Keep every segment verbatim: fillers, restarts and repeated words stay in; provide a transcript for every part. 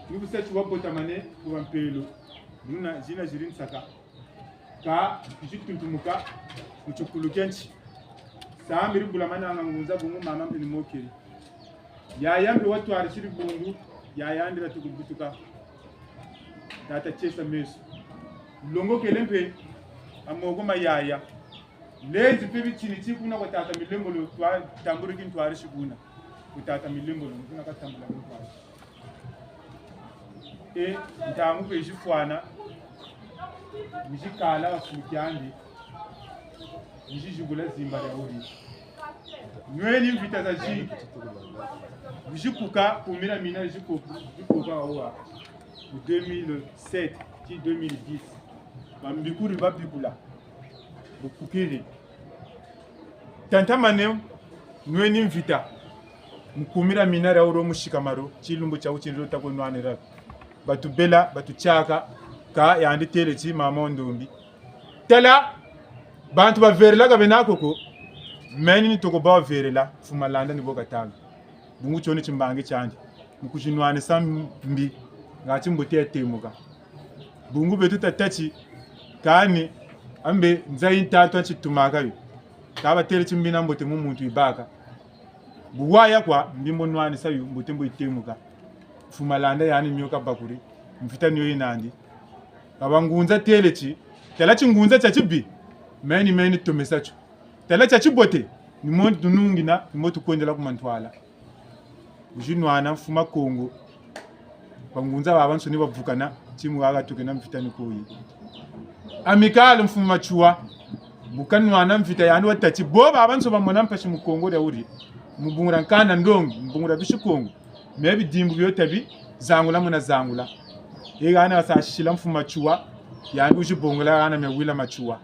Ni bu sa ti wabotamane ku bampelo. Muna zina ziri nsaka. Ka zituntumuka mu tikulu kia nsi. Sambi dibula mananga ngunza bungu mama mpe ni mokele. Yaya mpe watwarisiri bundu, yaya ndira tukubutuka. Tata tiesa meso. Longokele mpe a moko ma yaya. Lezi mpe bitini ti kuna kwa tata Milembolo twa tamburi kintwarisi kuna. Ku tata Milembolo, kuna katambula kintwarisi. E, ntangu mpe zifwana, nzikala ha fulu kiandi, nzizibula zimba dia wuri. Nweni mvita zazingi. Nzikuka, kumira mina nzikuka, nzikuka wawa. Mu deux mille sept, ti deux mille dix. Bambikuri babikula. Bukukiri. Tantamane, nweni mvita. Mu kumira mina dia wuri mu sikama dio, ti lumbu tia wutini dio takwe nwanira. Batubela, batutiaka, ka yandi têle ti mama wa ndombi. Tala, bantu baverela ka bena ko ko, meni ni toko baverela, Mfumu Malanda ni bo katanga. Bungu tio ni timbangi tiandi. Mu kuzinwanisa mbi, ngati mbote yatemuka. Bungu beto tatâ ti, kani, ambe nza yi ntantu ntitumaka yo. Ka batêle ti mbi na mbote mu muntu yibaka. Bu waya kwa, mbi mbo nwanisa yo, mbote mbo yitemuka. Mfumu Malanda yani mio kabakuri, mvita ni yo yena nandi. Ka bangunza têle ti, tala tingunza tia tibi, meni meni tomesa tio. Tala tia tibote, ni mo tunungina, ni mo tukwendela ku mantwala. Wuzinwana Mfumu a Kongo. Bangunza babansoni bavukana, ti mu haha tukena mvita ni koyi. Amicale Mfumu Matsoua, bu kanwana mvita yandi watâ ti, bo babansoni bamona mpasi mu Kongo dia wuri. Mu bungu dia nkanda ndongi, mu bungu dia bisi Kongo. Mais bidimbu bio tabi, zangula muna zangula. E hana sa sisila Mfumu Matsoua, yandi wuzibongela hana mia wila Matsoua.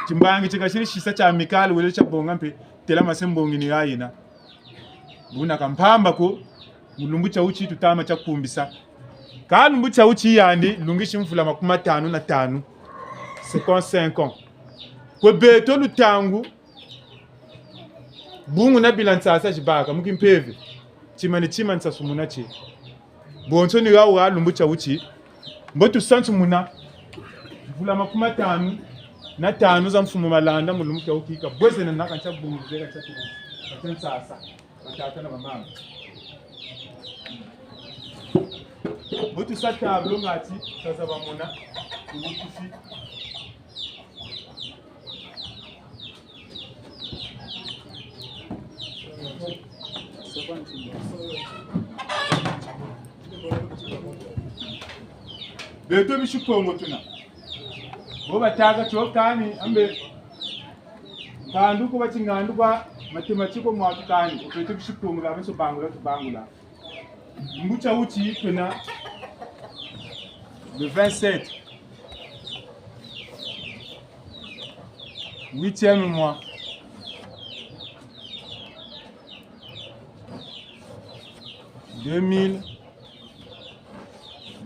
Timbangi ti kasiri sisa tia Amicale wele tia bonga mpe, tela mase mbongi ni ha yena. Buna ka mpamba ko, mu lumbu tia wuti tutama tia kumbisa. Ka lumbu tia wuti yandi, lungisi mvula makumi matanu na tanu. Cinquante-cinq ans. Kwe beto lutangu, bungu na bila nsasa zibaka, mu kimpeve. Tima ni tima nsasumuna tie. Bonso ni hawu ha lumbu tia wuti. Mbo tusansumuna. Mvula makumi matanu na tanu za Mfumu Malanda mu lumbu tia wuti kabwezena na ka ntia bungu ze ka ntia tuna. Ka ntia nsasa. Batata na bamama. Mbo tusa tableau ngati, tazaba mona. Ku wutufi. Beto bisi Kongo tuna. Bo batâka tio kani, ambe. Ngandu ko bati ngandu kwa mathématique kwa mwatu kani. Beto bisi Kongo, babansoni bangula, tubangula. Lumbu tia wuti twena le vingt-sept. Huitième mois. Deux mille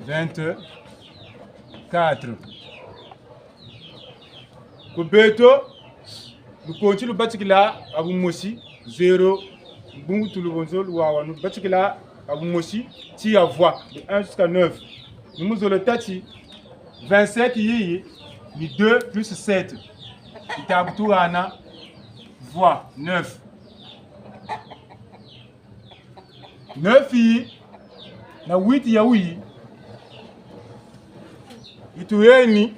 vingt-quatre. Ku beto, lukonti lubatikila ha bumosi, zéro, bungu tulu bonso luwawanu, lubatikila ha bumosi, tii ha voix, de un jusqu'à neuf. Ni mu zolo tâ ti, vingt-sept yiyi, ni deux plus sept. Yita kutuhana voix, neuf. Neuf yi na huit ya wuyi, yituheni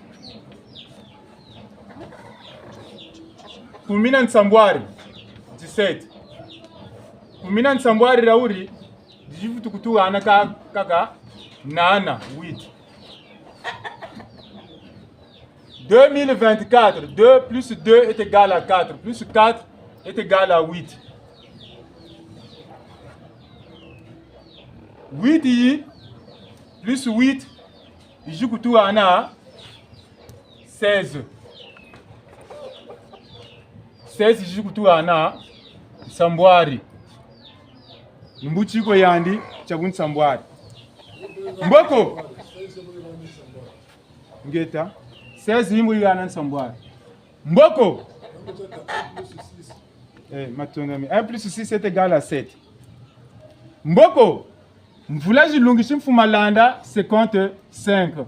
kumi na nsambwari, dix-sept. Kumi na nsambwari ya wuri, dizi vutu kutuhana ka, kaka nana, huit. Deux mille vingt-quatre, deux plus deux est égal à quatre, plus quatre est égal à huit. Huit yi plus huit, yizi kutuhana seize. Seize yizi kutuhana nsambwari. Lumbu ti ko yandi tia ku nsambwari. Mboko. Ngeta. Seize yi mbo yihana nsambwari. Mboko. Eh, matondo mi. Un plus six est égal à sept. Mboko. Mvula zilungisi Mfumu Malanda cinquante-cinq.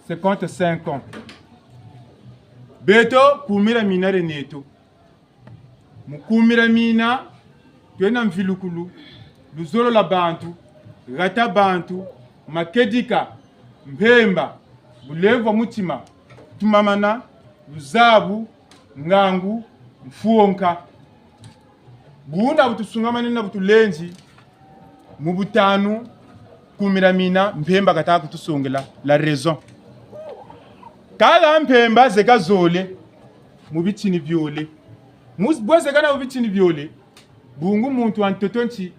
Cinquante-cinq ans. Beto kumira mina re neto. Mu kumira mina, twena mvilukulu, luzolo lwa bantu, hata bantu, makedika, mpemba, bulemvo bwa mutima, tumamana, luzabu, ngangu, mfwonka. Buna bu tusungamane na bu tulendi, mu butanu, kumira mina, mpemba kata kutusongela, la raison. Kala mpemba zeka zole, mu bitini biole. Mus-, bwe zeka na mu bitini biole, bungu muntu wa ntoto nti,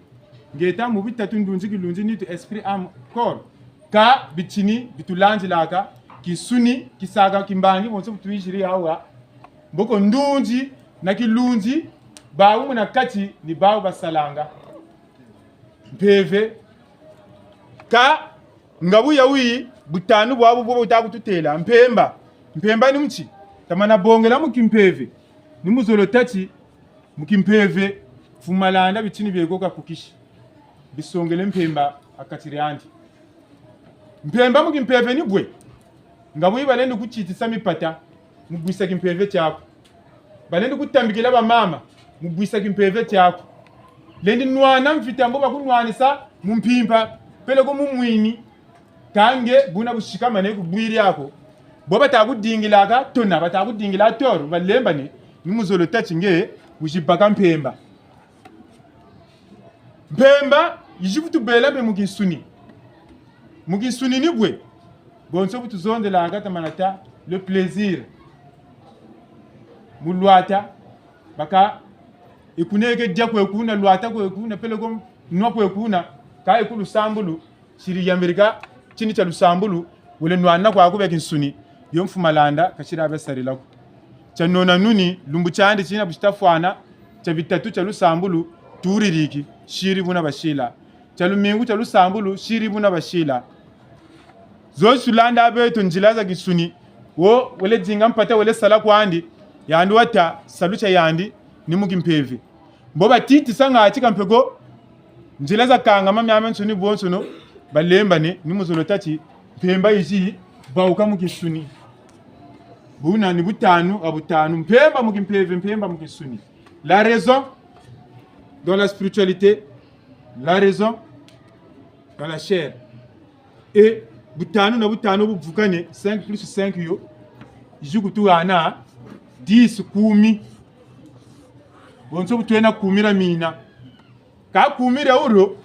ngeta mu bitatu ndunzi, kilunzi, nitu, esprit, âme, corps. Ka bitini bitulandilaka, kinsuni, kisaka, kimbangi, bonso bu twiziri awa. Mboko ndunzi na kilunzi, bawu muna kati ni bawu basalanga. Mpeve. Ka nga bu yawu, butanu bwabu bwo buta kututela. Mpemba. Mpemba ni mu nti? Tamana bongela mu kimpeve. Ni mu zolo tâ ti, mu kimpeve, Mfumu Malanda bitini bieko kakukisi. Bisongele mpemba ha kati diandi. Mpemba mu kimpeve ni bwe. Nga bwe balendi kutitisa mipata, mu bwisa kimpeve tiaku. Balendi kutambikila bamama, mu bwisa kimpeve tiaku. Lendi nwana mvita mbo bakunwanisa mu mpimpa, peleko mu mwini. Ka nge buna busikamane ku bwiri ako. Bo bata kudingilaka tona, bata kudingila toro, balembane, ni mu zolo tâ ti nge, wizi baka mpemba. Mpemba, yizi kutubela mpe mu kinsuni. Mu kinsuni ni bwe. Bonso bu tuzonzelaka tamana tâ, le plaisir. Mu lwata, baka, ikuneke dia kwe kuna, lwata kwe kuna, peleko nwa kwe kuna, ka iku lusambulu, siri yambirika, tini tia lusambulu, wele nwana kwaku bia kinsuni, yo Mfumu Malanda, kasiri abe sarila ko. Tia nona nuni, lumbu tiandi tina bu tita fwana, tia bitatu tia lusambulu, tuririki, siri buna basila. Tia lumingu tia lusambulu, siri buna basila. Zo sulanda beto nzila za kinsuni, wo, wele dinga mpata, wele sala kwandi, yandi wata, salu tia yandi, ni mu kimpeve. Mbo batitisa ngati ka mpe ko, nzila za kangama miamiansoni bonsono, balembane, ni mu zolo tâ ti, mpemba yizi, bawuka mu kinsuni. Buna ni butanu, ha butanu, mpemba mu kimpeve, mpemba mu kinsuni. La raison dans la spiritualité, la raison dans la chair. E, butanu na butanu bu buvukane, cinq plus cinq yo, yizi kutuhana dix, kumi. Bonso bu twena kumira mina. Ka kumira wuro,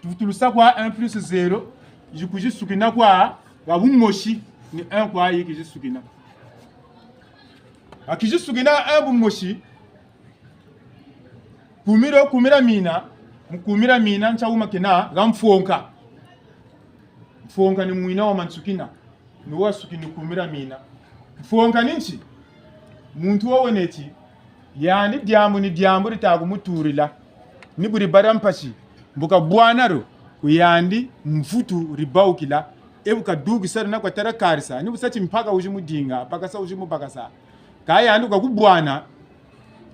tuvutulusa kwa un plus zéro, yizi kwizi sukina kwa, wa bumosi, ni un kwa yi kizi sukina. Wa kizi sukina un bumosi, kumira, kumira mina, mu kumira mina, ntia wuma kena, ha mfwonka. Mfwonka ni mwina wa mansukina, ni wasukini kumira mina. Mfwonka ni nti? Muntu wo wena ti, yandi diambu ni diambu dita kumuturila. Ni bu dibâ dia mpasi, mbo kabwana dio, ku yandi mvutu dibawukila, e bu kadukisa dio na kwa tala karisa, ni bu sa ti mpaka wizi mudinga, bakasa wizi mubakasa. Ka yandi ka kubwana,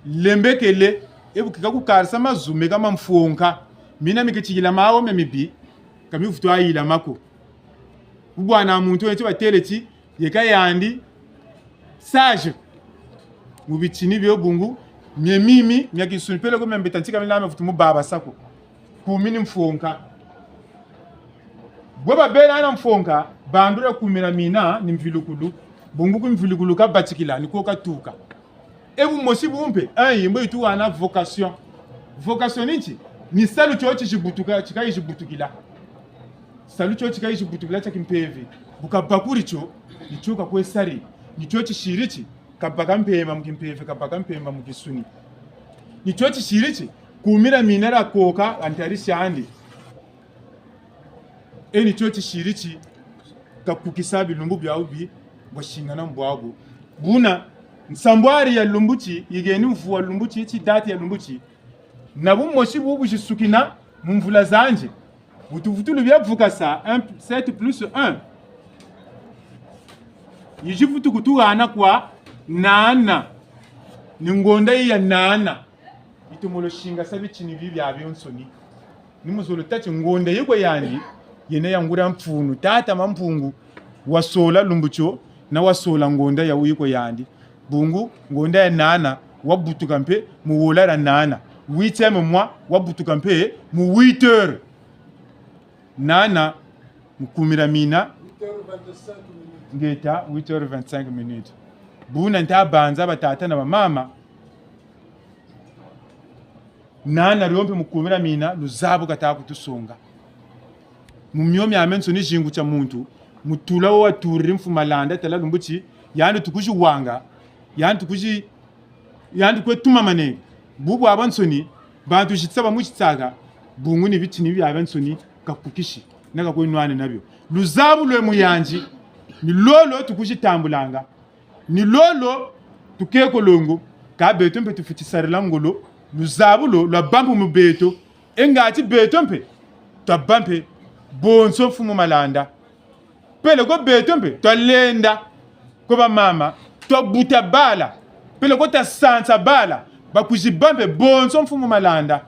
lembekele, e bu kika kukarisa mazu meka ma mfwonka. Mina mi keti yilama wo mia mibi, ka mivutu yilama ko. Kubwana muntu wena ti batêle ti, yeka yandi, sage. Mu bitini bio bungu, mie mimi, mia kinsuni peleko mia mbeta ntika mina mivutu mubabasa ko. Kumi ni mfwonka. Bwe babela na mfwonka, bandu dia kumira mina ni mvilukulu, bungu ku mvilukulu kabatikila, ni ko katuka. E bumosi bu mpe, eh, yi mbo yituhana vocation. Vocation ni nti? Ni salu tio tizi butuka, ti kayizi butukila. Salu tio ti kayizi butukila tia kimpeve. Bu kabakuri tio, ni tio kakwe sari. Ni tio tisiri ti, kabaka mpemba mu kimpeve, kabaka mpemba mu kinsuni. Ni tio tisiri ti, kumira mina dia koka, ha ntari siandi. E ni tio tisiri ti, kakukisa bilumbu biawu bi, bwa singana mbwabu. Buna, nsambwari ya lumbu ti, yigeni mvu wa lumbu ti, ti date ya lumbu ti. Na bumosi bu buzisukina, mu mvula zandi. Butuvutulu bia vukasa, un, sept plus un. Yizi vutu kutuhana kwa nana. Ni ngonda yi ya nana. Yitomolo singasa bitini bi biabionsoni. Ni muzolo tâ ti ngonda yi kwe yandi, yena ya nguria mfunu. Tata Mampungu wasola lumbu tio, na wasola ngonda ya wuyi kwe yandi. Bungu, ngonda ya nana, wabutuka mpe mu wola dia nana. Huitième mois, wabutuka mpe mu huit heures. Nana, mu kumi dia mina. Ngeta, huit heures vingt-cinq minutes. Buna nta banza batata na bamama. Nana dio mpe mu kumi dia mina, luzabu kata kutusonga. Mu mio miamiansoni zingu tia muntu, mu tula wo waturiri Mfumu Malanda, tala lumbu ti, yandi tukuzi wanga, yandi tukuzi, yandi kwe tuma manenge. Bubu bwabansoni, bantu zitisa bamuzitsaka, bungu ni bitini biabiansoni, kakukisi, na kakwe nwane nabio. Luzabu lwe mu yandi, ni lolo tukuzi tambulanga. Ni lolo tuke ko longo, kâ beto mpe tufweti sarila ngolo, luzabu lo lwabâ mpe mu beto, e ngati beto mpe twabâ mpe bonso Mfumu Malanda. Peleko beto mpe twalenda ko bamama, twabuta bala, peleko twasansa bala, bakwizi bâ mpe bonso Mfumu Malanda.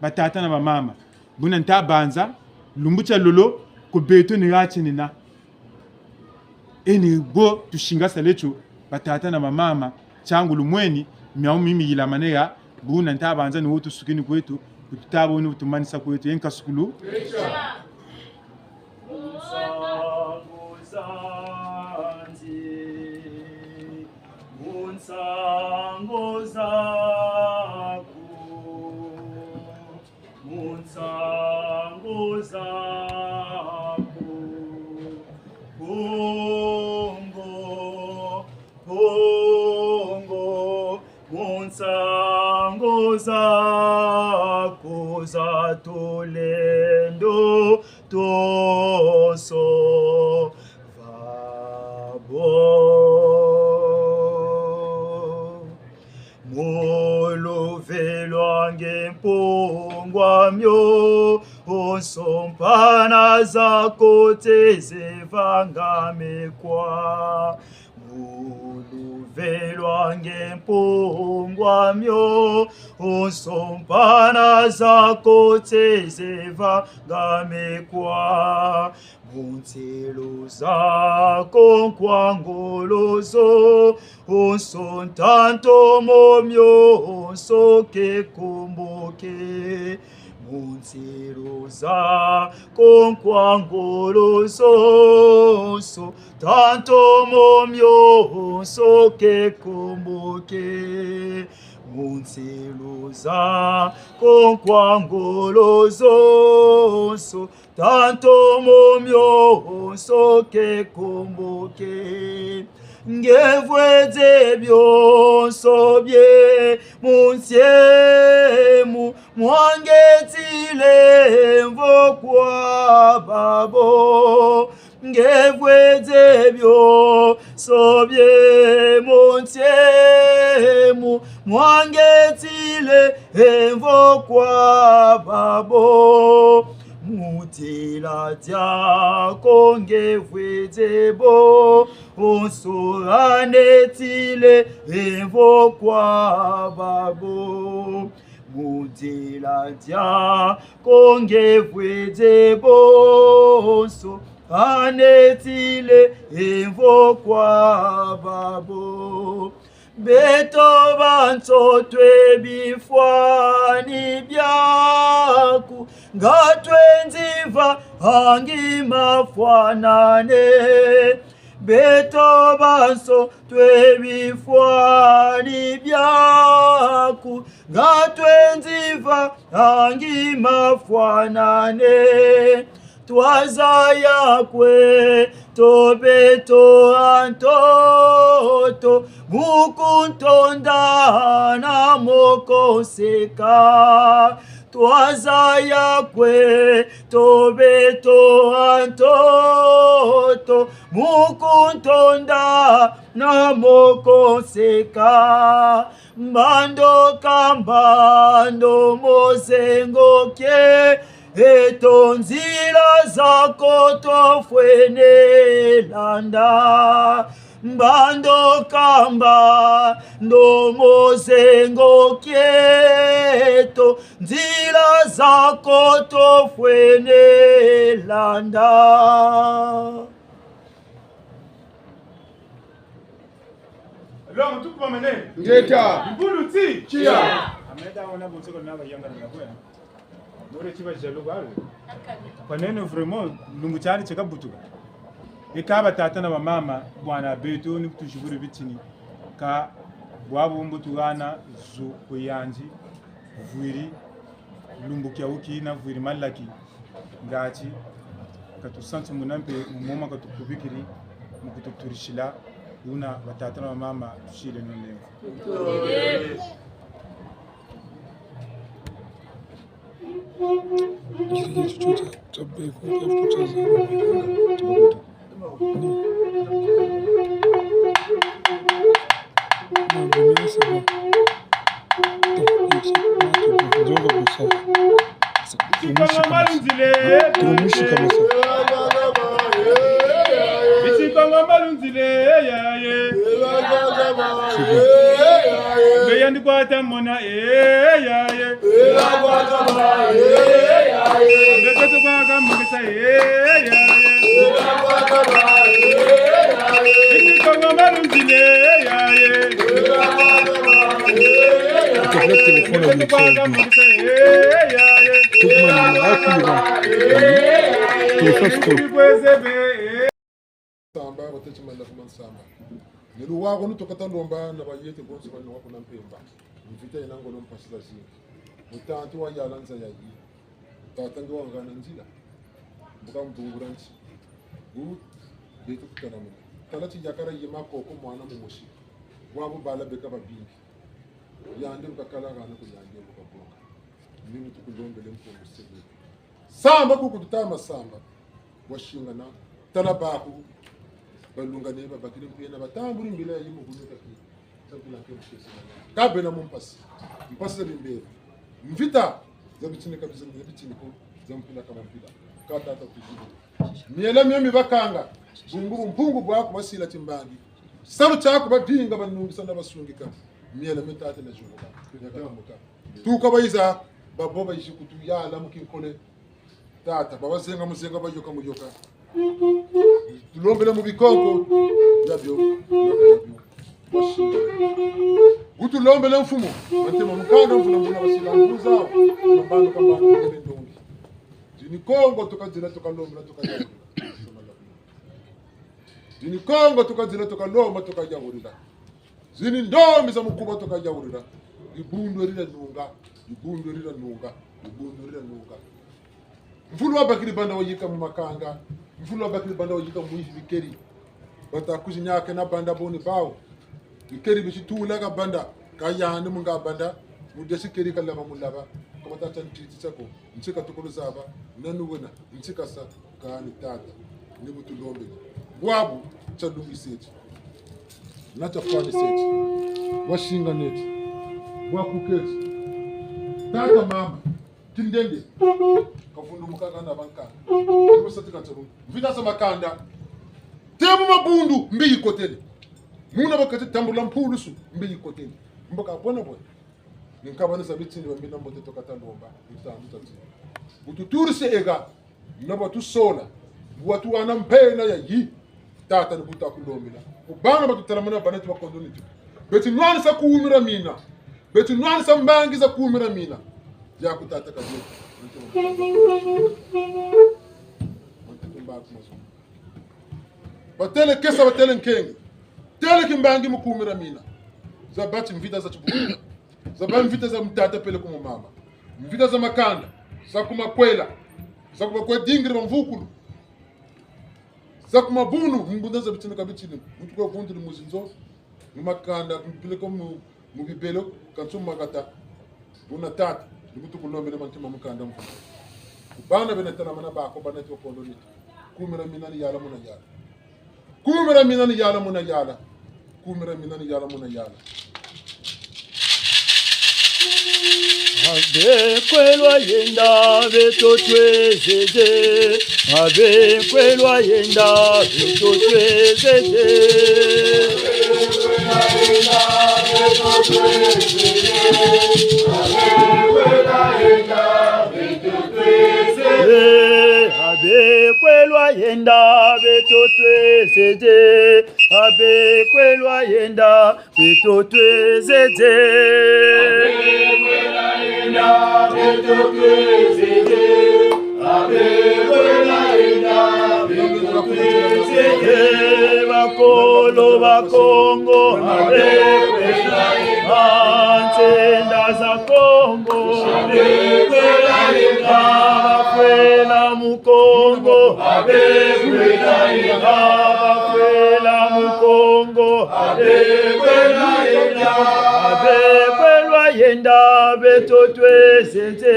Batata na bamama, buna nta banza, lumbu tia lolo, ko beto ni ha tienina. E ni bo tusingasele tio, batata na bamama, tiangu lumweni, miawu mi miyilamane ha, buna nta banza ni wo tusukini kweto, kututabo ni wo tumanisa kweto, ye nkasukulu. Mu nsangu zandi, mu nsangu zaku, mu nsangu zaku, Mpungu, Mpungu, mu nsangu zaku za tulendo twonso vabo. Mu luve lwa nge Mpungu wa mionso, mpana zaku te zevangame kwa. Mu luve lwa nge Mpungu wa mionso, mpana zaku te zevangame kwa. Mu ntselu zaku nkwa ngolo zonso, ntantu mu mionso ke komboke. Mu ntselu zaku nkwa ngolo zonso, ntantu mu mionso ke komboke. Mu ntselu zaku nkwa ngolo zonso, ntantu mu mionso ke komboke. Nge vwete bionso bie mu nsi emu, mwa nge tile mvo kwa babo. Nge vwete bionso bie mu nsi emu, mwa nge tile mvo kwa babo. Mu dila diaku nge vwete bonso, ha nge tile mvo kwa babo. Mu dila diaku nge vwete bonso, ha nge tile mvo kwa babo. Beto banso twe bifwani biaku, nga twenzi va ha ngi mafwanane. Beto banso twe bifwani biaku, nga twenzi va ha ngi mafwanane. Twazaya kweto beto ha ntoto, mu kuntonda na mu kunseka. Twazaya kweto beto ha ntoto, mu kuntonda na mu kunseka. Mbando ka mbando mu zengo kieto, nzila zaku tufwene landa. Mbando kamba, ndo mosengo kieto, nzila zako tofwene landa. Longo tuku mamene. Ngeta. Mbulu ti. Tia. Ameda wana bonsoko na bayanga na kwena. Mure ti ba jaloux bale. Kwa nene vraiment, lumbu tiari tieka butuka. Eka batata na bamama, bwana beto ni kutujiburi bitini. Ka bwabu mbo tuhana zu ku yandi, vwiri lumbu kia wuki na vwiri malaki. Ngati, ka tusantu muna mpe, mu moma ka tukubikiri, mu kututurisila, wuna batata na bamama, tusile nonengo. Bisi Kongo malunzile, ya, ye. Mbe yandi kwata mona, eh, ya, ye. Mbe toto kwa kamokesa, eh, ya, ye. Bisi Kongo malunzile, ya, ye. Mbe toto kwa kamokesa, eh, ya, ye. Téléphone, stop. Samba, bateti manda kuma nsamba. Ni luwaku ni tukata lomba na bayete bonso bani wa kuna Mpemba. Mvita yena ngolo mpasi zazingi. Mutantu wayala nza yayi. Tata nge wahana nzila. Mbuka mbungula nti. Bu, beto kutala muna. Tala ti yakala yema koko mwana mumosi. Bwabu bala beka babingi. Yandi mukakala hana ku yandi mukabonga. Ni mu tukulombele Mpungu Sebeka. Samba kuku tutama samba. Wasingana. Tala baku. Balungane babakiri mpe na batambuli mbila ya yimu kunuka ki. Tabula ke mukese na. Ka bena mu mpasi. Mpasi za bimbele. Mvita. Za bitini ka biza, za bitini ko. Za mpila ka mpila. Ka tata kuzibu. Miela mio mibakanga. Bungu bumpungu bwaku basila timbangi. Salu tiaku badinga banungisa na basungika. Miela mio tata na zulu. Miaka kamuka. Tuka bayiza, babo bayizi kutuyala mu kinkole. Tata, babazenga muzenga, bayoka muyoka. Tulombele mu bikonko, yabio, yabio. Wasi. Wutulombele mfumu, mantema mukanda mvula mvula basila mbuza, mabano kambano kele ndongi. Dini Kongo tukadila, tukalombela, tukadila. Dini Kongo tukadila, tukalomba, tukayawulila. Zini ndombi za mukuba tukayawulila. Dibundu dila nunga, dibundu dila nunga, dibundu dila nunga. Mvula wabakiri banda wayika mu makanga, mvula wabakiri banda wayika mu izi bikeri. Bata kuzi niake na banda boni bawu. Bikeri bisi tula ka banda, ka yandi munga banda, mudesi keri kalaba mulaba, ka bata tia ntiti tiako, ntika tukulu zaba, nani wena, ntika sa, kani tata, ni bu tulombele. Bwabu, tia lungiseti. Na tia fwaniseti. Wasinganeti. Bwakuketi. Tata mama, tindende. Kavundu mukaka na bankaka. Ni bu sati ka tia lungi. Mvita za makanda. Temu mabundu, mbi yikotele. Muna bakati tambula mpulusu, mbi yikotele. Mbo ka bona bona. Ni nkabani za bitini bambi na mbote tukata lomba, ni tandu tati. Bu tuturise ega, na batusola, bu watuhana mpena yayi, tata ni bu takulombela. Ku bana batutelamana bana ti bakondo niti. Beti nwanisa kumira mina. Beti nwanisa mbangi za kumira mina. Yaku tata kaje. Batele kesa, batele nkenge. Tele kimbangi mu kumira mina. Za bati mvita za tibuku. Za ba mvita za mutata peleko mu mama. Mvita za makanda, za ku makwela, za ku bakwe dingiri bamvukulu. Za ku mabundu, mbunda za bitini ka bitini, muntu kwa vundiri mu zinzo, mu makanda, peleko mu, mu bibelo, kansi mu makata. Buna tata, ni bu tukulombele mantema mukanda mvukulu. Ku bana bena telamana bako, bana ti bakondo niti. Kumira mina ni yala muna yala. Kumira mina ni yala muna yala. Kumira mina ni yala muna yala. Abe kwelwa yenda beto twezeze. Abe kwe lwayenda, beto twezeze. Eh, abe kwe lwayenda, beto twezeze. Abe kwe lwayenda, beto twezeze. Eh, bakolo ba Kongo, abe kwe lwayenda, nsenda za Kongo, abe kwe lwayenda, bafwela mu Kongo, abe kwe lwayenda, bafwela mu Kongo, abe kwe lwayenda, abe kwe lwayenda, beto twezeze,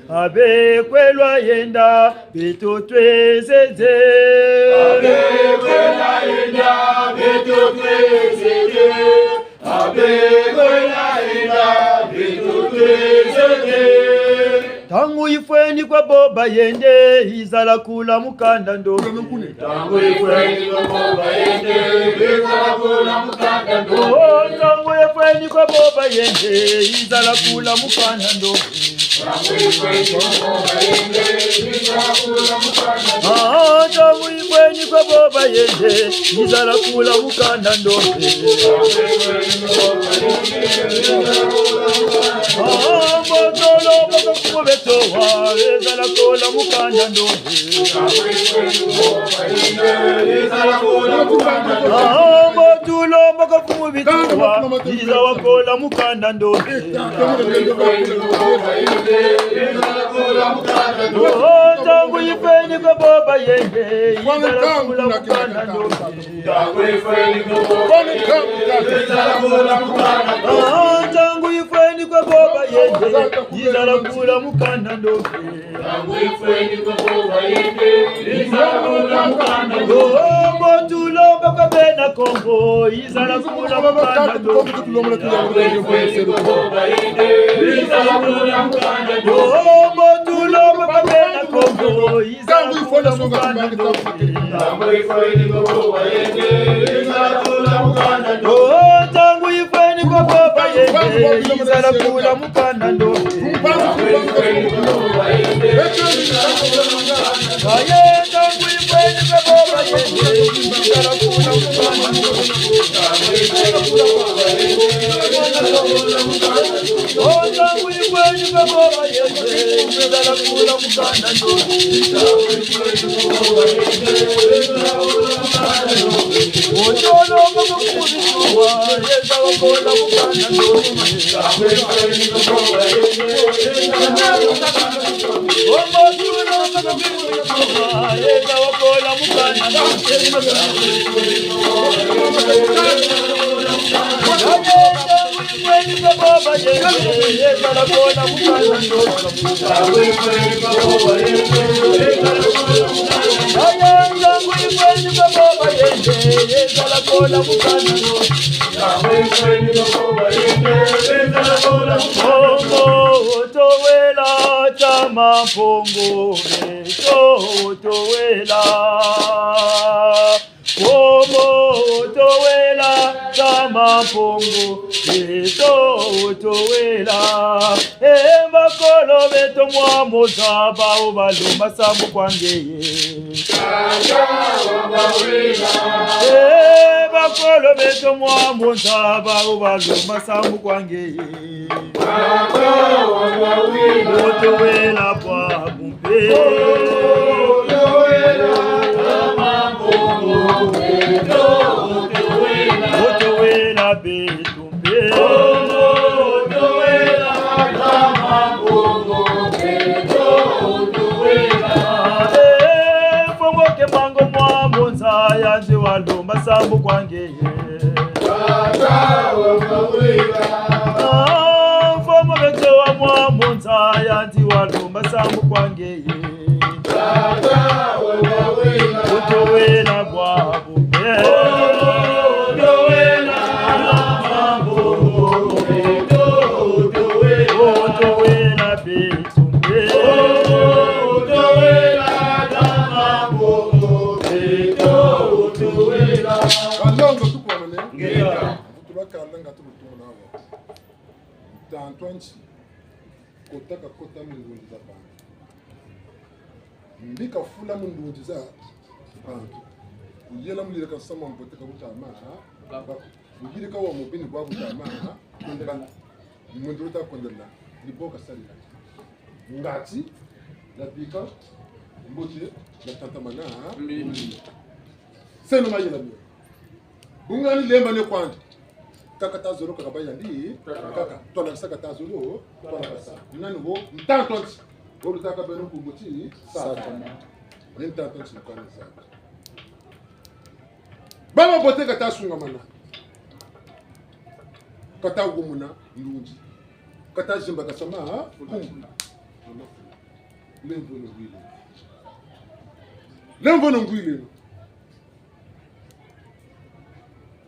abe kwe lwayenda, beto twezeze. Abe kwe lwayenda, beto twezeze. Abe kwe lwayenda, beto twezeze. Ntangu yifweni kwa bo bayende, yizala kula mukanda ndombe. Ntangu yifweni kwa bo bayende, yizala kula mukanda ndombe. Oh, ntangu yifweni kwa bo bayende, yizala kula mukanda ndombe. Ah, ntangu yifweni kwa bo bayende, yizala kula mukanda ndombe. Ah, mbo tulo mbo kafumu beto wa, yizala kula mukanda ndombe. Ah, mbo tulo mbo kafumu beto wa, yizala kula mukanda ndombe. Oh, ntangu yifweni kwa bo bayende, yizala kula mukanda ndombe. Ah, ntangu yifweni kwa bo bayende, yizala kula mukanda ndombe. Oh, mbo tulo mbo kwa bena Kongo, yizala kula mukanda ndombe. Oh, mbo tulo mbo kwa bena Kongo, yizala kula mukanda ndombe. Oh, ntangu yifweni kwa bo bayende, yizala kula mukanda ndombe. Aye, ntangu yifweni kwa bo bayende, yizala kula mukanda ndombe. Oh, ntangu yifweni kwa bo bayende, yizala kula mukanda ndombe. Oh, tulo mbo kafumu beto wa, yizala kula mukanda ndombe. Kongo, towela, tama Mpungu, beto towela. Kongo, towela, tama Mpungu, beto towela. Eh, bakolo beto mwa mu zaba, o balumba sambu kwa ngeye. Eh, bakolo beto mwa mu zaba, o balumba sambu kwa ngeye. Otowela bwabu mpe. Otowela beto mpe. Eh, Mpungu Kimbangu mwa mu nza ya nzi walumba sambu kwa ngeye. Ah, mfumu beto wa mwa mu nza ya nzi walumba sambu kwa ngeye. Otowela bwabu mpe. Otowela beto mpe. Ntantu a nsi, kota kakota mu ndunzi za bantu. Mbi kafula mu ndunzi za bantu. Kuyela mu yela ka nsamu wa mbote ka butama, ha? Bako. Mubiri ka wa mubi ni bwa butama, ha? Kondela. Muntu wuta kondela. Ni bo kasalila. Ngati, nabika, mbote, natatamana, ha? Mbi. Seno mayela mio. Bungani lemba ne kwandi. Kaka ta zolo kaka bayandi. Kaka. Twalakisa ka ta zolo. Twalakisa. Nani wo? Ntantu a nsi. Wo lutaka beno nkumbu ti Satana. Satana. Ni ntantu a nsi mukani Satana. Baba bote ka ta sungamana. Ka ta gumuna ndunzi. Ka ta zimbakasama, ha? Nkumbu. Lemvo no ngwile. Lemvo no ngwile.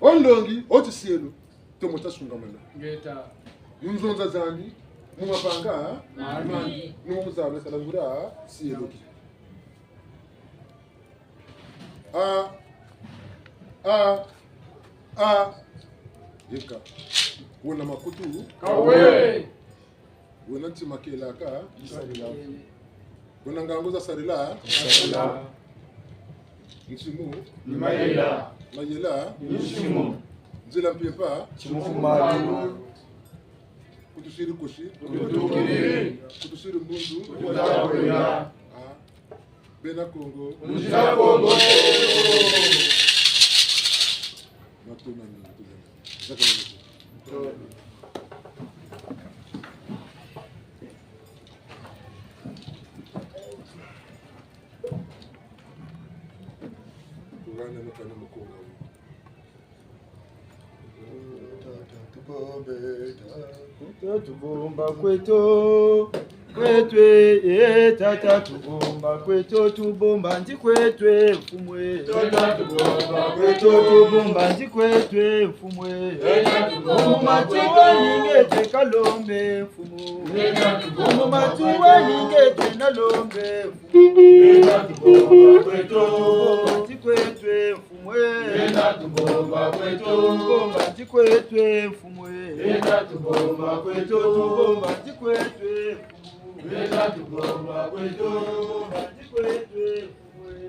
O nlongi, o tisielo, tomo ta sungamana. Ngeta. Mu nzonza zandi, mu mavanga, mandi. Mandi. Ni mu muzalo sala ngura, sielo ki. A, a, a. Yeka. Wena makutu. Kawe. Wena ntima kelaka. Wena ngangu za sarila. Nsimu. Ni mayela. Mayela. Ni nsimu. Nzila mpimpa. Timfumu. Kutusiri kosi. Kututukiri. Kutusiri mbunzu. Kututakwenda. Ah. Bena Kongo. Nzila Kongo. Matuna ni, matuna ni. Zaka ni. Tugane mukana mukonga. Tata tubombe, tata tubomba kweto. Kweto, eh, tata tubomba kweto, tubomba nti kweto, mfumu e. Tata tubomba kweto, tubomba nti kweto, mfumu e. Tata tubomba kweto. Mfumu mati wa ningete kalombe, mfumu. Tata tubomba kweto. Mfumu mati wa ningete nalombe, mfumu. Tata tubomba kweto. Tubomba nti kweto, mfumu e. Tata tubomba kweto. Tubomba nti kweto, mfumu e. Tata tubomba kweto. Tubomba nti kweto, mfumu. Bena tubomba kweto. Tubomba nti kweto.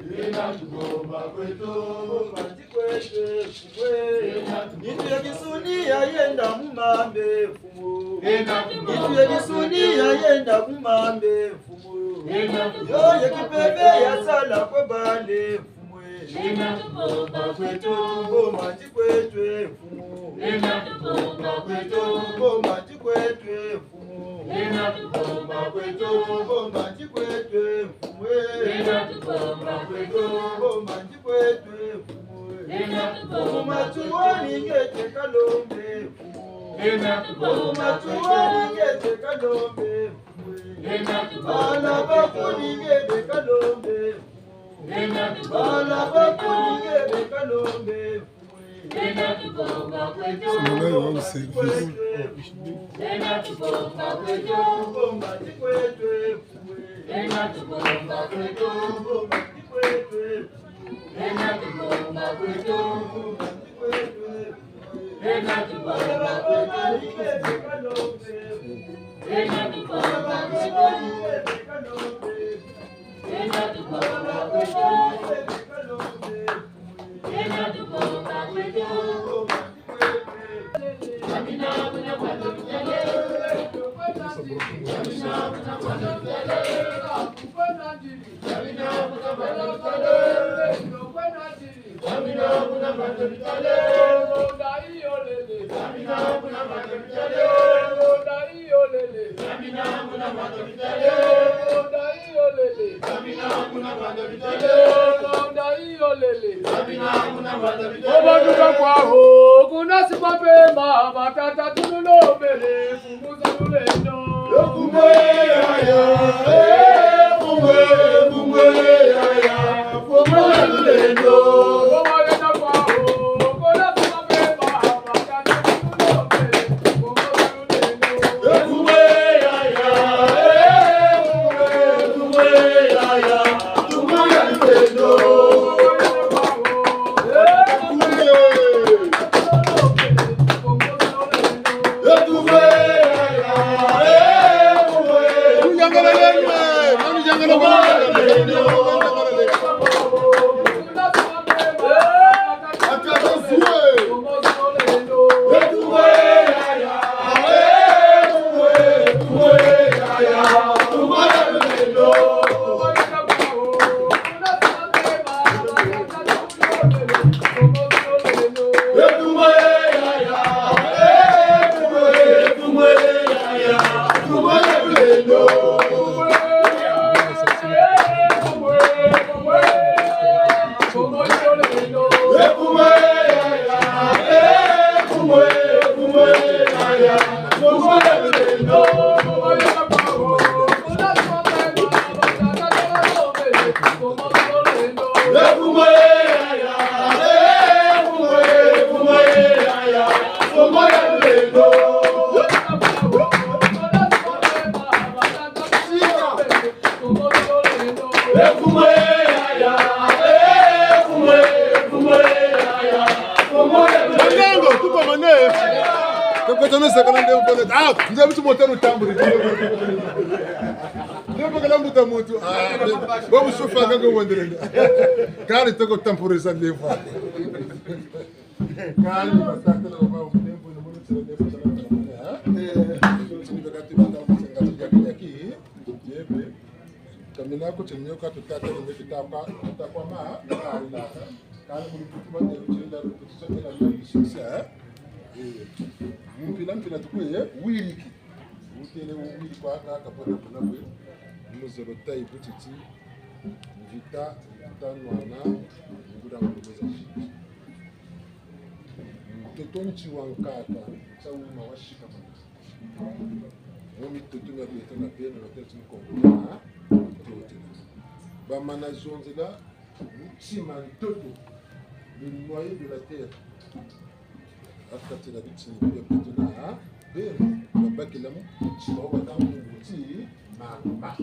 Bena tubomba kweto. Tubomba nti kweto, mfumu. Bena tubomba. Nitu ya kisuni yayenda mu mambe, mfumu. Bena tubomba. Nitu ya kisuni yayenda mu mambe, mfumu. Bena tubomba. Yo ye kimpeve yasala kwe bale, mfumu. Bena tubomba kweto. Tubomba nti kweto, mfumu. Bena tubomba kweto. Tubomba nti kweto, mfumu. Bena tubomba kweto. Tubomba nti kweto, mfumu. Bena tubomba kweto. Tubomba nti kweto, mfumu. Bena tubomba kweto. Mfumu matu wa ningete kalombe, mfumu. Bena tubomba kweto. Mfumu matu wa ningete kalombe, mfumu. Bena tubomba kweto. Bala baku ningete kalombe, mfumu. Bala baku ningete kalombe, mfumu. Bena tubomba kweto. Singana yo service. Bena tubomba kweto. Tubomba nti kweto, mfumu. Bena tubomba kweto. Tubomba nti kweto, mfumu. Bena tubomba kweto. Tubomba nti kweto, mfumu. Bena tubomba kweto. Bena tubomba kweto. Obanduka kwaho, kuna si kwa mpemba, batata tululombele, mfumu za lulendo. Ah, nzebi ti moto lutambuli. Nzebi bakala mbuta muntu. Ah, bo musufa kaka wendele. Kari toko temporiser levo. Kari batata na ba mulembo na munu tira levo tala. Eh? Tini bakati batambuli ngati yaki yaki. Yebe. Kamina ko tinyo ka tutata ni tutakwa, tutakwa ma, ma, ma. Kani mu lukutu ba tele tele da lukutu sa tela na succès, eh? Eh. Mpila mpila tukwe, eh? Wiriki. Wutele wiriki kwa ka kapona kuna kwe. Muzolo tayi butiti. Mvita, mvita nwana, nguda ngulu meza. Mtoto nti wa nkaka, ntia wuma wa shika mana. Mu mitoto mia beto na beno, na beto Kongo, na beto. Bamana zonzela, mutima ntoto, le noyau de la terre. Ha kati na bitini bia beto na beno, babakila mu, mutima wa batangu mutima, mama.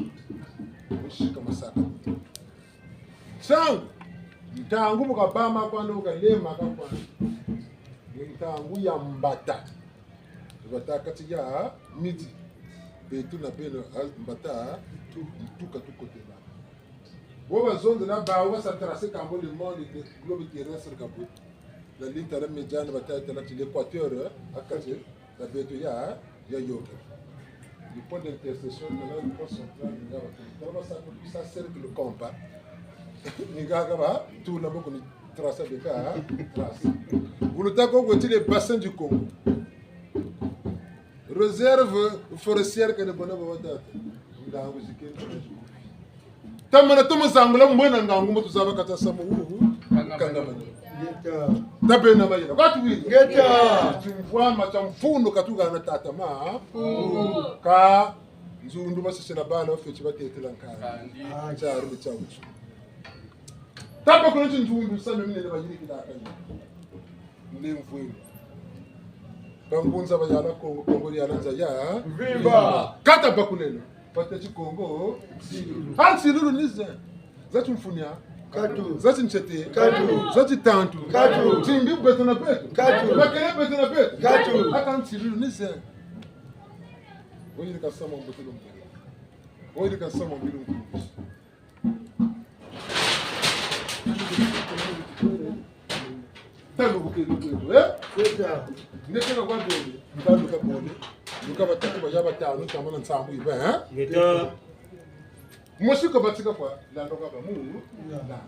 Mushika masaka. Nsangu, ntangu bu kabama kwandi, bu kalema ka kwandi. Ni ntangu ya mbata. Mbata kati ya midi. Beto na beno, ah, mbata, tu, tuka tukotela. Bo bazonzela bawu basa tracer kambo le monde, le globe terrestre ka bwe. La ligne tala médiane, bata tala ti l'équateur, eh, ha kati, na beto ya, ya yoke. Le point d'intersection, na le point central, ni nga ba, tala basa ko, sa cercle compas. Ni nga ka ba, tula moko ni tracer beka, tracer. Wuluta ko kwe ti le bassin du Congo. Réserve forestière kani bona ba watata. Ndangu zikeni. Tamana tomo zangula mbwena ngangu mbo tuzaba kata samu wu. Kangamani. Ngeta. Tabena mayela. Kwa tuwiri. Ngeta. Timvwama tia mfunu katuhana tata ma. Ka nzundu basisila bala bafweti batetela nkandi. Nkandi. Tia rumi tia wutu. Taba kuna ti nzundu sami minene bayirikila kani. Nde mvwenu. Bangunza bayala Kongo, Kongo diyala nza ya mvimba. Kata bakuleno. Bateti Kongo nsilulu. Ha nsilulu ni ze? Za timfunia. Katu. Za tintete. Katu. Za titantu. Katu. Timbi beto na beto. Katu. Bakele beto na beto. Katu. Aka nsilulu ni ze? Oyirika samu mbote lo mbote. Oyirika samu mbilu nkumbi. Tanu bukele bukele, eh? Ngeta. Ngeta ka kwa bole, ntanu ka bole. Luka batatu baya batanu, tamana nsambu iba, eh? Ngeta. Mosi ko batika kwa, lando ka ba mu, landa.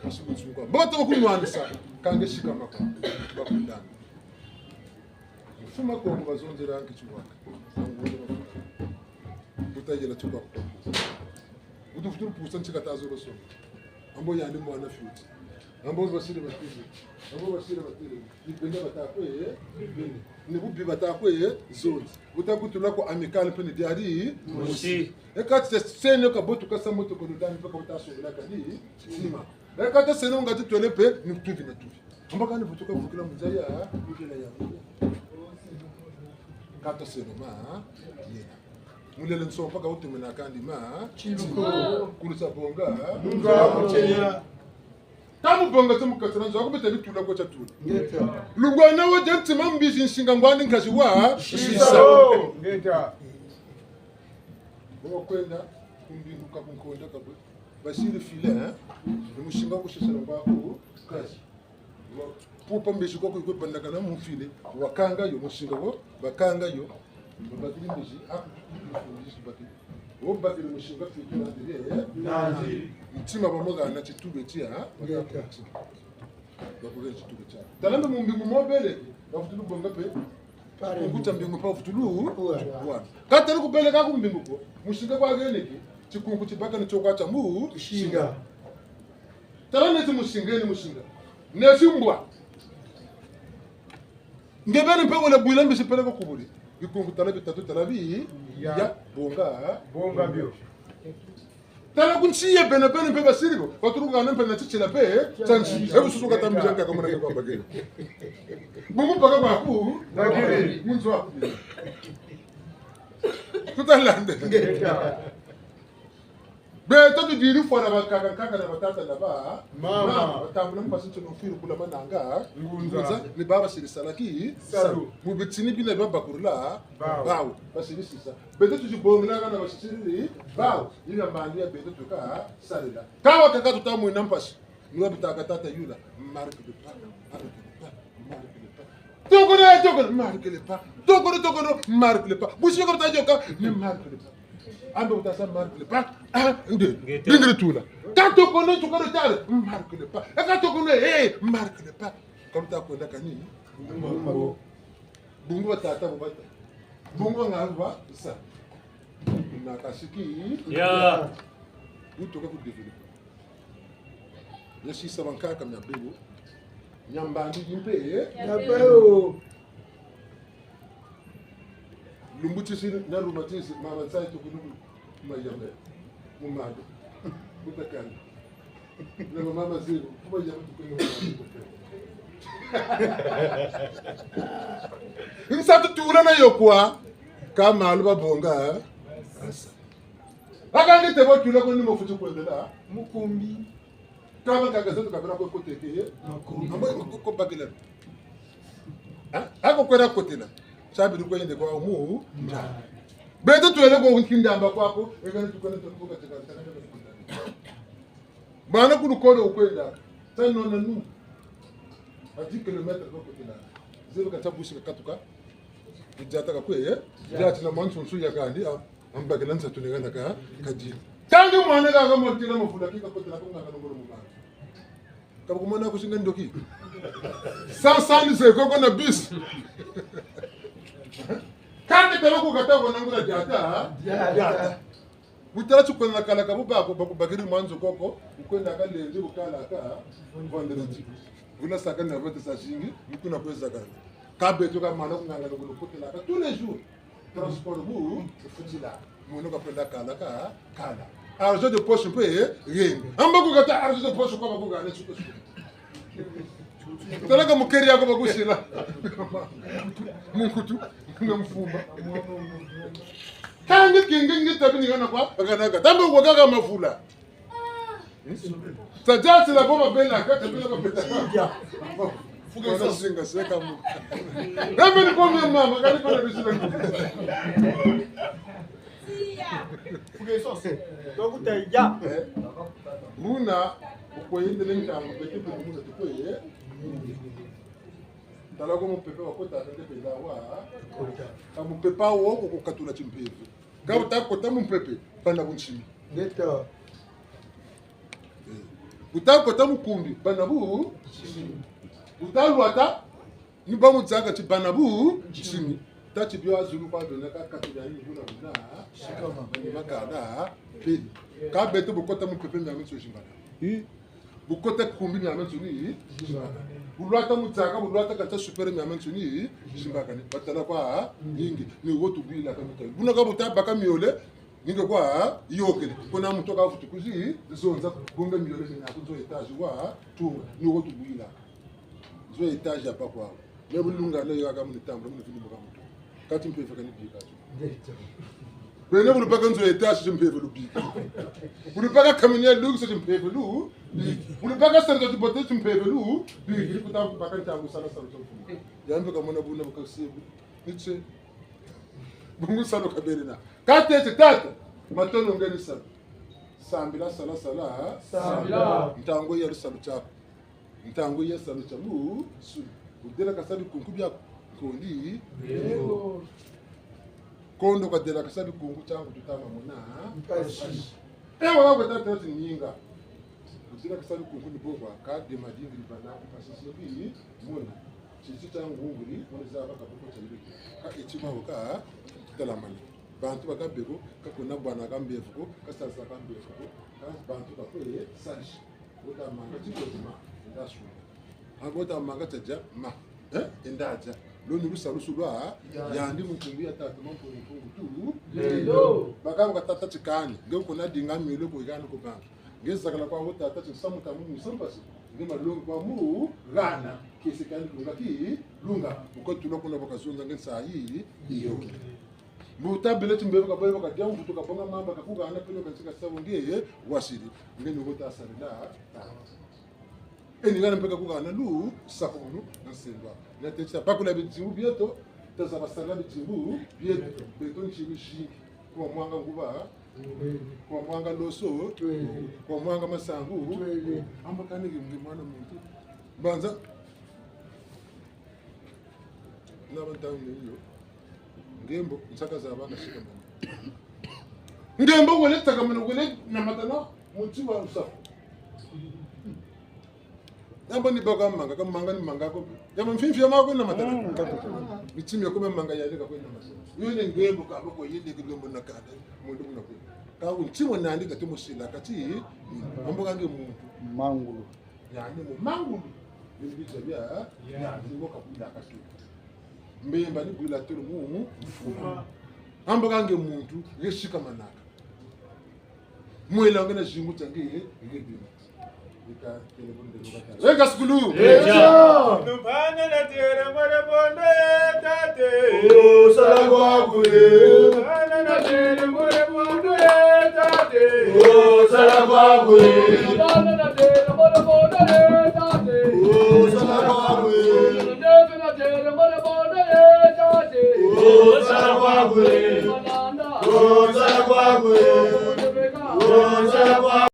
Mosi ko nsuka. Bo bato bakunwanisa, ka nge sikama kwa, bakundana. Mfumu a Kongo bazonzela nki tiwaka. Buta yela tiwaka. Butu futulu pusa ntika ta zolo so. Ambo yandi mwana fioti. Ambo basiri batele. Ambo basiri batele. Ni benda batakwe, eh? Benda. Ni bubi batakwe, eh? Zonzi. Buta kutula ku Amicale mpe ni diari? Mosi. E kati seno ka botu kasa moto ko dani mpe ka buta songela kani. Sima. E kati seno ngati twele mpe ni tuvi na tuvi. Amba kani vutuka vukila mu nza ya, vukila ya. Kata seno ma, yena. Mulele nsompa ka wutumina kandi ma, tiluko. Kulusa bonga, nunga kuchenya. Tamu bonga tamu katana nzo, akubeta bitula kwa tatula. Ngeta. Lungwana wa janti mambizi nsinga ngwani nkazi wa, shisa. Shisa. Ngeta. Bo kwenda, kumbinduka kunkonda kabwe. Basiri filet, hein? Ni musinga kusisala ngwa ku, kazi. Pupa mbizi kwa kwe bandakana mu filet, wakanga yo, musinga wo, bakanga yo, babakiri mbizi, aku, mbizi bakiri. Wo bakiri musinga filet, nandi, eh? Nandi. Ntima bamoga na titube tia, ha? Ngeta. Bakiri titube tia. Tala mbe mu mbingu mo bele, bavutulu bonga mpe. Kunku tia mbingu mpe vutulu, wana. Wana. Katali kubeleka ku mbingu ko, musinga kwa geneki, tikunku tibaka ni tio kwa tia mu, singa. Tala neti musinga, ni musinga. Neti mbwa. Nge beni mpe wele bwila mbizi peleko kubuli. Bikungu tala bitatu tala bi, ya, bonga. Bonga bio. Tala ku nsi ye bene bene mpe basiri bo. Batulu ngana mpe na titila mpe, eh, tia nsi. E bususu kata mbizi nkaka mona ke kwa bakele. Bungu baka kwa ku, bakele. Munzo wa. Tutalande. Beto tudiri fwana bakaka, nkaka na batata na ba mama. Mama, batambula mu mpasi ntono, mfwilu kula mananga. Ngunza. Ngunza, ni baba siri salaki. Salu. Salu. Mu bitini bina babakurila. Bawu. Bawu. Basiri sisa. Beto tuzi bongela kana basisiri. Bawu. Yina mbandi ya beto tuka sarila. Kawa kaka tuta mwina mpasi. Ni wa bitaka tata yula. Marque le pas. Marque le pas. Marque le pas. Tokono, tokono, marque le pas. Tokono, tokono, marque le pas. Busi ko ta yoka, ni marque le pas. Ambe wuta sa marque le pas. Ah, nde. Ngete. Bingiri tula. Ka tokono, tokono tala, marque le pas. E ka tokono, eh, marque le pas. Comme ta kwenda kani. Bungu. Bungu batata bo bata. Bungu nga ba sa. Na kasiki. Ya. Wutoka ku développer. Yasisa bankaka mia bebo. Mia mbandi mpe, eh? Mia bebo. Lumbu tisi na rhumatisme, mama nsayi tukunu mayambe. Mu mado. Mutakani. Na mama zero, kuma yambe tukunu mu mado. Nsatu tula na yo kwa, ka malu babonga, eh? Asa. Aka nge te bo tula ko ni mo futi kwendela. Mukumbi. Kaba kaka zeto kabela kwe koteke ye. Makumbi. Ambo ko, ko bakela. Ha? Ako kwenda kotela. Sabi ni kwende kwa mu. Beto twele ko nkindamba kwako, e kani tukwenda tukuka teka teka. Bana kulu kole wukwenda. Tano na nu. A dix kilomètres ko kotela. Zero ka tabusi ka katuka. Diata ka kwe, eh? Diata na mwa nsusu ya kandi, ah, ambakela nsatu ni kana ka, kadi. Ntangu mwana kaka motela mafula kika kotela ko nganga nongolo mu mwana. Ka bu kumona kusinga ndoki. Sasa ni se koko na bis. Kandi tala ku kata ko nangula diata, ah? Diata. Diata. Bu tala ti kwenda kalaka bu bako, bako bakiri mwa nzo koko, bu kwendaka lundi, bu kalaka vendredi. Buna saka na vete sa zingi, bu kuna kwe zakala. Ka beto ka mana ku nganga nongolo kotelaka tous les jours. Transport bu, bu futila. Mono ka kwenda kalaka, kala. Argent de poche mpe, eh, rien. Amba ku kata argent de poche kwa baku gane suko suko. Tala ka mukeri yako bakusila. Munkutu, na mfumba. Kangi kingi ngi tabi ni kana kwa, kana ka. Tambe kwa kaka mafula. Sa jasi la boma bela, kata bela bela. Fuka sa singa, seka mu. Ebe ni kwa mama, kani kwa na bisila. Fuka sa. Kwa kuta ya. Eh? Buna, ukwendele ntangu, bete bete musa tukwe, eh? Tala ko mupepe wakota, kende pela wa. Ka mupepe wo, ko kukatula timpeve. Ka wuta kota mu mupepe, bana bunsimi. Ngeta. Eh. Wuta kota mu kumbi, bana bu. Wuta lwata, ni ba mu nzaka ti bana bunsimi. Tati bio azulu kwa dona ka katula yi buna buna. Sikama. Bani bakala, beni. Ka beto bu kota mu mupepe miamiansoni zimbakana. Eh. Bu kota kumbi miamiansoni zimbakana. Bu lwata mu nzaka, bu lwata kata super miamiansoni zimbakana. Batala kwa, ningi, ni wo tubwila ka mita. Buna ka buta baka miole, ningi kwa, yokele. Kuna muntu ka vutu kuzi, zonza, bonga miole mina ku nzo étage wa, tunga, ni wo tubwila. Nzo étage ya pa kwa. Me bulunga na yo aka muni tambula, muni fini muka mutu. Kati mpeve kani bika. Bene bu lubaka nzo étage, timpeve lubika. Bu lubaka camion ya luxe, timpeve lubika. Bu lubaka centre de beauté, timpeve lubika. Kuta baka ntangu sala sala tia mfumu. Yambi kamona buna baka sebu. Nitse. Bungu salu kabele na. Katete tata. Matondo ngeni salu. Sambila sala sala. Sambila. Ntangu ya lusalu tiaku. Ntangu ya salu tia mu, su, wudelakasa bikunku biaku, nkondi. Yego. Kondo kadelakasa bikunku tiangu tutama mona. Mpasi. Ewa, wako tata ti ninga. Wudelakasa bikunku ni bokwa, ka dema dingi ni bana, mpasi si bi, mona. Titi tia ngunguli, mona zaba ka boko tia yibeki. Ka eti ma wuka, telamani. Bantu baka beko, ka kuna bwana ka mbevo ko, ka salsa ka mbevo ko, ka bantu bakwe, salisi. Wuta manga ti ko ti ma, enda suna. Abo wuta manga tia dia, ma. Eh? Enda dia. Lo ni lusalusu lwa, ya. Yandi mu nkumbu ya tata Mampungu Mpungu tu. Lelo. Baka nga tata ti kani, nge kuna dinga miole ko yandi ko banga. Nge zakala kwa wo tata ti samu tamu mu sampasi. Nge malongi kwa mu, gana. Kese kani lunga ki, lunga. Uko tula kuna baka zonza nge nsayi, iyoke. Bu tabele ti mbemba kaboye bakadia mvutu kabonga mamba kakuhana peleko ntika sabu nge wasiri. Nge ni wuta sarila. E ni hana mpe kakuhana lusakulu na nsendo. Na teti tabakula bidimbu bieto, tazaba sarila bidimbu bieto, beto ntimi zingi. Kwa mwanga nguba, kwa mwanga loso, kwa mwanga masangu. Amba kani nge mwana muntu. Banza. Na bantangi yo. Ngembo, nsaka za bana sika mama. Ngembo wele taka mwana wele na matana, muti wa lusafu. Yambo ni baka manga, ka manga ni manga ko. Yambo mfimfi ya mako na matana. Mm, katuka. Mitimi ya kome manga ya leka ko na matana. Yo ni ngembo ka bako yende kilombo na kanda, mundu na ko. Ka unti mo nandi kati mo sila kati, ambo kange muntu. Mangulu. Yani mu mangulu. Ni biza bia, yani ngo kabwila kasi. Mbemba ni bwila tolo mu mfuma. Amba kange muntu, nge sikamanaka. Mwela nge na zingu tia nge, nge bima. Ika, kele bunde ngo kata. Weka sukulu! Nubana na tere mare bondo e tate. O sala kwa kwe. Nubana na tere mare bondo e tate. O sala kwa kwe. Nubana na tere mare bondo e tate. O sala kwa kwe. Nubana na tere mare bondo e tate. O sala kwa kwe.